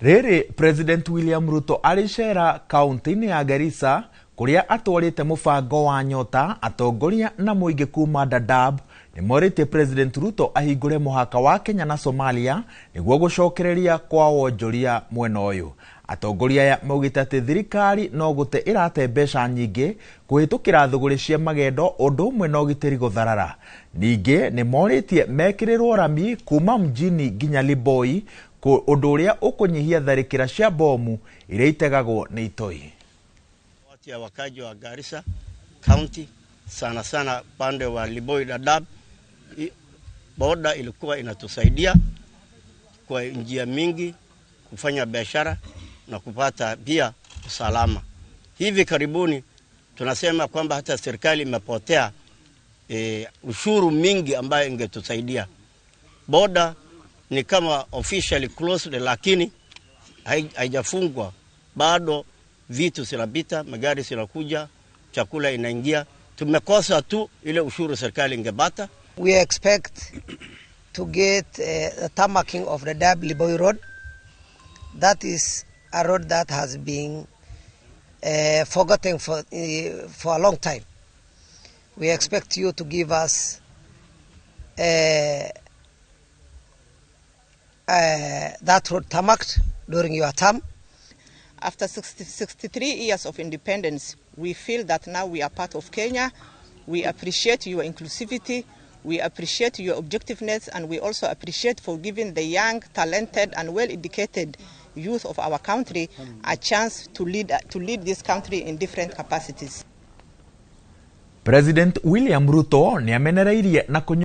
Rĩrĩ President William Ruto arĩ cera kaunti-inĩ ya Garissa kũrĩa atwarĩte mũbango wa Nyota, atongoria na mũingĩ kuma Dadaab nĩ morĩtie President Ruto ahingũre mũhaka wa Kenya na Somalia nĩguo gũcokereria kwa wonjoria mwena ũyũ. Atongoria aya maugĩte atĩ thirikari no gũte ĩrate mbeca nyingĩ kũhĩtũkĩra thũgũrĩ cia magendo ũndũ ũmwe na ũgitĩri gũtharara. Ningĩ nĩ morĩtie mekĩrĩrwo rami kuma mjini nginya Liboi, ũndũ ũrĩa ũkũnyihia tharĩkĩra cia bomu iria itegagwo nĩ itoi. Watu ya wakaji wa Garissa County, sana sana pande wa Liboi, Dadaab, boda ilikuwa inatusaidia kwa njia mingi kufanya biashara na kupata pia usalama. Hivi karibuni tunasema kwamba hata serikali imepotea ushuru mingi ambayo ingetusaidia. Boda ni kama officially closed, lakini haijafungwa bado, vitu zinapita, magari zinakuja, chakula inaingia. Tumekosa tu ile ushuru serikali ingepata. We expect to get the tarmacking of the Dadaab Liboi Road. That is a road that has been forgotten for a long time. We expect you to give us that road tarmacked during your term. After 60, 63 years of independence, we feel that now we are part of Kenya. We appreciate your inclusivity, we appreciate your objectiveness, and we also appreciate for giving the young, talented, and well-educated youth of our country a chance to lead this country in different capacities. President William Ruto nĩ amenereirie na kũnyua